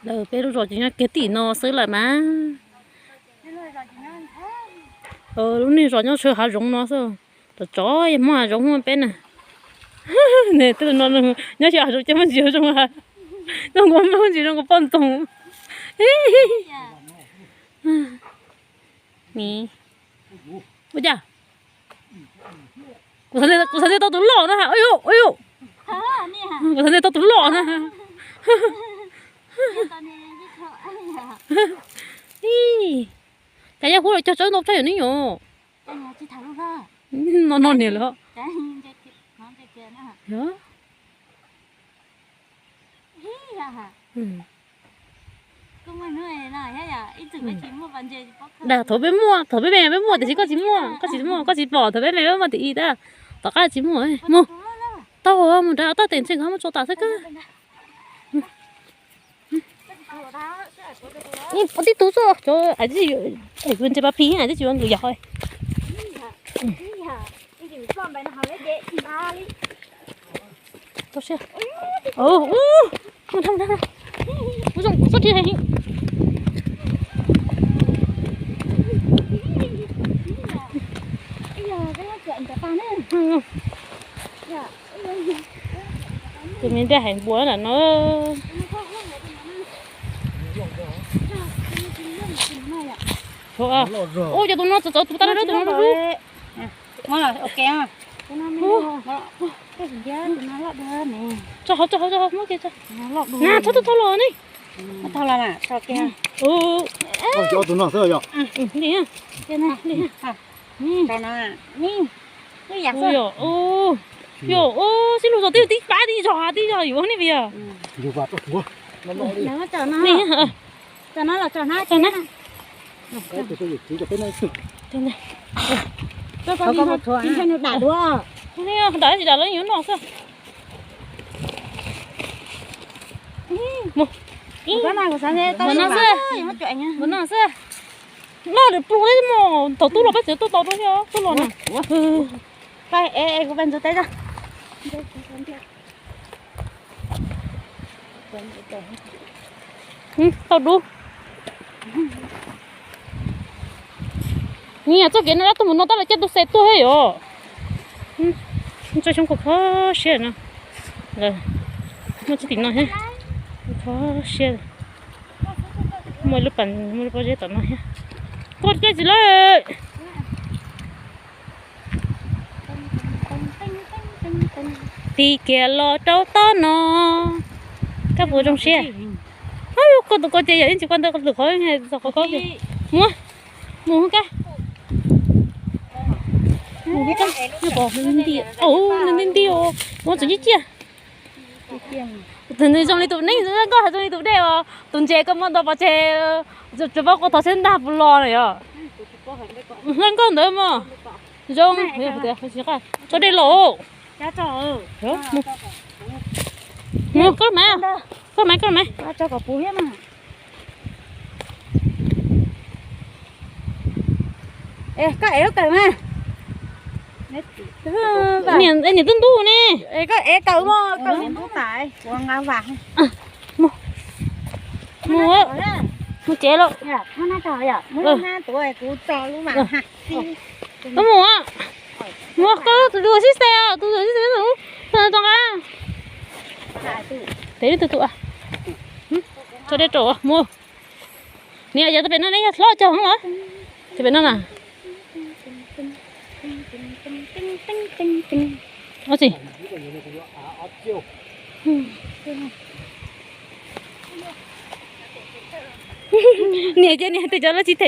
Peb lub zos ces nyob kiag tim no xwb lawm mas. Lub niag zos nyob sawv hav zoov no xwb. Tsov tsov yeej muaj hav zoov muaj peb na. Tej tus no nyob xyaw hav zoov ces muaj ntsis zoo, nyob nkuas muaj ntsis zoo nkaus poj ntxoog. Ua cas? Kuv xav tias tau tus loj na. Ua, kuv xav tias tau tus loj na. Cas yog huab los cog tsawb ntau tshaj yom ne yom. No no niam lawm. Dag, thaum peb muaj, thaum peb me peb muaj tiam sis koj tsis muaj, koj tsis muaj, koj tsis pom thaum peb me peb muaj tiam ib tag, tom qab tsis muaj. Mus, tau mus nrad toj tes ntseeg ho muab tso tas xwb kawg. Tib tug xwb, cov ntses pa phi ntses yuav ntws yog. Tau siab. Ub, ub, ub, zoo txoj ri heev. Tus me ntej hais npua ntawm no. Ub, cov tus no txawv txawv tus tag lawm tus no lub. Tso hauv, tso hauv, tso hauv, muab kiag tso. Na, txhob tau thau los ne. Li, li. Yog, yog, sib lug zog twb tib pab tib zog tib zog yuav ne yog. Dam tsis dam lawv yuav noj xwb. Mus, mus no xwb. Loj lawm plug thiab mas thaum tub los peb tseem tuaj tau rau thiab tub los na. Tau dub. Ni txoj kev no dab tuaj mus no tab lawv caij tus xe tuaj thiab yom. Tso xyoob kho kho siab no. Muaj tsis tim no thiab. Kho siab. Muaj ib lub pas, muaj lub pob zeb tom no thiab. Koj caij tsis lawm. Tig kiag los rau tod no. Koj puas zoo siab? Koj tus ko ces yog yeej tsis kua ntawd tus qhov, qhov ko. Muab, mus koj. Mus koj, nws nti nti, mus txog ciaj ciaj. Tus nws zoo li tus neeb, nkauj hais zoo li tus dej os. Tus ntses koj muab ntau pov tseg, tsuas paub qua thov seb ntag puas los na yom. Nkauj ntawd mas zoo. Tso dej los. Mus, koj mas, koj mas, koj mas. Koj ev lub kawm mas. Niam twb ntub ne. Koj ev kawm mas, kawm ntub tas. Mus, mus tsev lawm. Mus, mus koj tus sib xes, tus sib xes tus nqa. Tes ib tug tus, tso dej rau mus. Niam, yog tus pem no ne yog hlob cog los? Tus pem no na. Ua tsi. Niam ces niam tias cov lawv tsis them